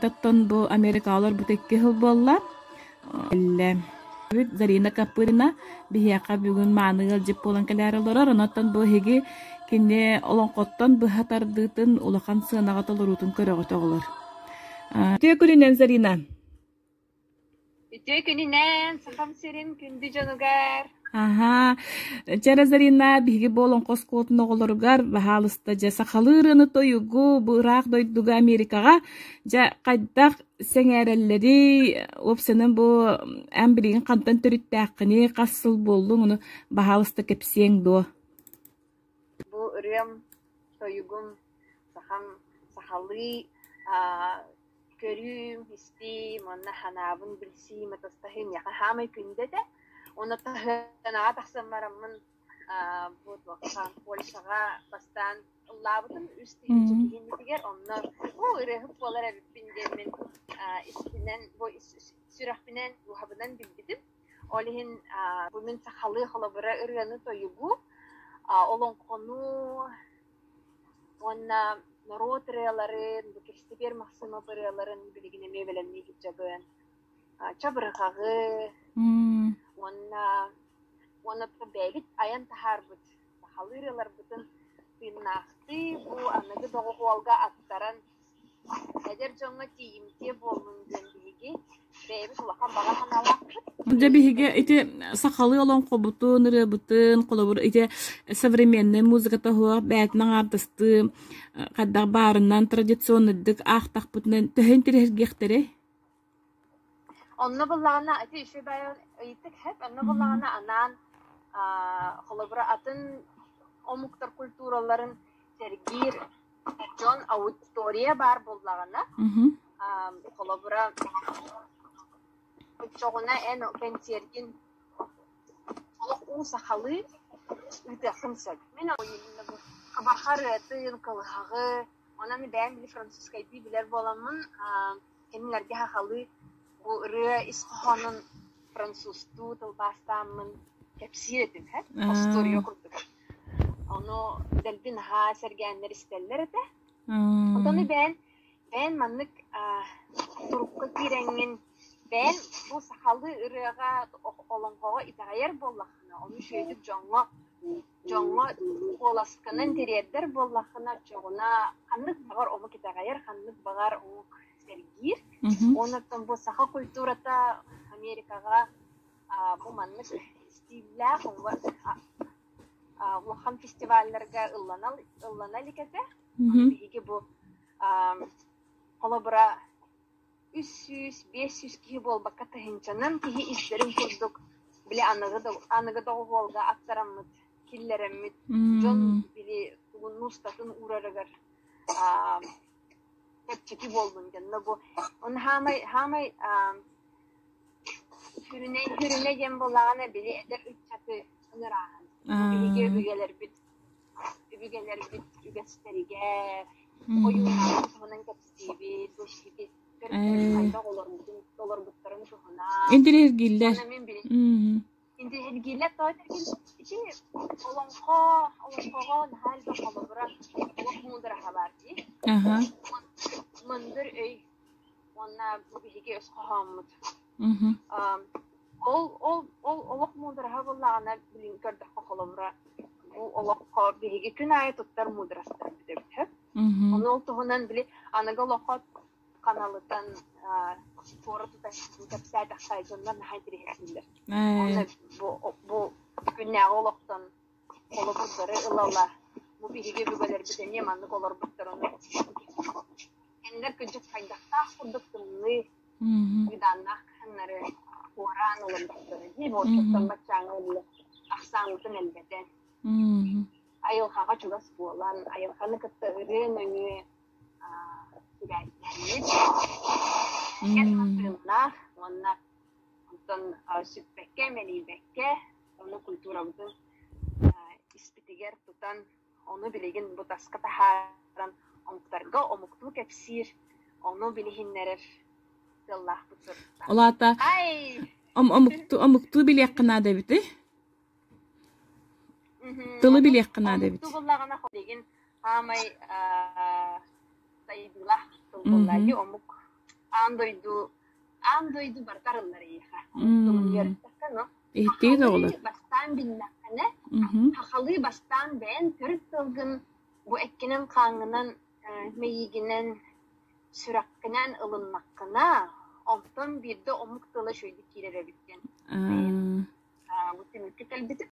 Оттон бу Америкаҕа олорбут икки сыл буолла. Кэллэ. Зарина Копырина биһиэхэ бүгүн мааны ыалдьыт буолан кэлээри олорор. Онон бу эһиги кини олоҥхоттон быһа тардыытын улахан сыанаҕа толоруутун көрөҕүт оҕолор. Үтүө күнүнэн, Зарина! Үтүө күнүнэн, Сахам сирин күндү дьонугар! Аһаа, дьэ эрэ Зарина, биһиги бу олоҥхо оскуолатын оҕолоругар, баһаалыста, дьэ сахалыы ырыаны-тойугу бу ыраах дойдуга Америкаҕа дьэ хайдах сэҥээрэллэрий, уопсайынан бу эн билигин хантан төрүттээххиний, хас сыл буоллуҥ, ону баһаалыста кэпсиэҥ дуо? Бу ырыам, тойугум сахам сахалыы көрүүм, истиим уонна санаабын билсиим, атастаһыым миэхэ саамай күндү этэ. Уонна таһыанаҕа тахсан бараммын бу туохха Польшаҕа бастаан ыллаабытым 3000 киһи иннитигэр онно оо ырыаһыт буолар эбиппин диэммин испинэн бу сүрэхпинэн дууһабынан билбитим. Ол иһин бу мин сахалыы холобура ырыаны-тойугу, олоҥхону уонна норуот ырыаларын, бу Кристобер Махсымов ырыаларын билигин эмиэ бэлэмнии сылдьабын. Чабырҕаҕы уонна уонна бэйэбит айан таһаарбыт сахалыы ырыаларбытын тыыннаахтыы бу аныгы доҕуһуолга аттаран эдэр дьоҥҥо тиийимтиэ буоллун диэн биһиги бэйэбит улахан баҕа санаалаахпыт. Дьэ биһиги ити сахалыы олоҥхобутун, ырыабытын, холобур ити современный музыката суох бэйэтин аҥаардастыы хайдах баарынан традиционнайдык аахтахпытынан төһө интэриэһиргиэхтэрэй? Онно буллаҕына ити үчүгэй ыйытык хэп, онно буллаҕына анаан холобура атын омуктар культураларын сэргиир дьон аудитория баар буоллаҕына, холобура, оччоҕуна эн кэнсиэргин олох уу сахалыы ыытыаххын сөп. Мин хабарха ырыатын, кылыһаҕы, онон бэйэм били французскайдыы билэр буоламмын, кинилэргэ сахалыы бу ырыа ис хоһоонун французтуу тылбаастааммын кэпсиир этим, остуоруйа курдук. Ону дэлби наһаа сэргээннэр истэллэр этэ. Онтон бэйэн бэйэн маннык турукка киирэҥҥин бэйэн бу сахалыы ырыаҕа олоҥхоҕо итэҕэйэр буоллаххына, ону үчүгэйдик дьоҥҥо дьоҥҥо куоласкынан тириэрдэр буоллаххына, оччоҕуна ханнык баҕар омук итэҕэйэр, ханнык баҕар омук сэргиир. Уонна оттон бу саха культурата Америкаҕа бу маннык истииллээх улахан фестивалларга ыллана ыллана илик этэ. Биһиги бу холобура 300, 500 киһи буолбакка тыһыынчанан киһи истэрин курдук били аныгы аныгы доҕуһуолга аттараммыт, киллэрэммит дьон били тугун устатын уурарыгар чэпчэки буоллун диэн. Но бу он хаамай хаамай сүрүнэ сүрүнэ диэн буоллаҕына били эдэр ыччаты ыҥырааһын. Биһиги өбүгэлэрбит өбүгэлэрбит үгэстэригэр ойуунаабыт туһунан кэпсиибит, бу биһиги төрүттэрбит хайдах олорбутун олорбуттарын туһунан. Интэриэһиргииллэр. Уонна мин били интэриэһиргииллэр тоҕо этэргин ити олоҥхо олоҥхоҕо наһаа элбэх холобура олох муудараһа баар дии. Мындыр өй уонна бу биһиги өс хоһооммут. Ол ол ол олох муудараһа буоллаҕына билин көрдөххө холобура бу олоххо биһиги күн аайы туттар муударастарбыт эбит сөп. Ону ол туһунан били аныгы олоххо ханалытан туора тутан кэпсээтэххэ дьоннор наһаа интэриэһиргииллэр. Уонна бу бу күннээҕи олохтон холобурдары ыла-ыла бу биһиги өбүгэлэрбит эмиэ маннык олорбуттарын кинилэр кырдьык хайдахтаах курдук тымныы быдааннаах кыһыннары туораан олорбуттара дии буоччуттан баччааҥҥа били ахсааммытын элбэтэн айылҕаҕа чугас буолан айылҕаны кытта ырыа нөҥүө сибээстэһэммит тыыннаах уонна онтон сүппэккэ мэлийбэккэ ону культурабытын испитигэр тутан ону билигин бу таска таһааран омуктарга омуктуу кэпсиир, ону билиһиннэрэр сыаллаахпыт соруктаах. Ол аата омуктуу, омуктуу билиэххэ наада эбитий? Тылы билиэххэ наада эбит. Омуктуу буоллаҕына билигин хаамай сайдыылаах тыл буолла дии омук. Аан дойду аан дойду барыта арыллар эйиэхэ. Омук тылын үөрэттэххэ, но Иһиттигит сахалыы оҕолор? бастаан биллэххинэ, Мгм. сахалыы бастаан бэйэн төрүт тылгын бу эккинэн-хааҥҥынан, мэйиигинэн, сүрэххинэн ылыннаххына, онтон биирдэ омук тыла үчүгэйдик киирэр эбит диэн бэйэм Аа, бу түмүккэ кэлбитим.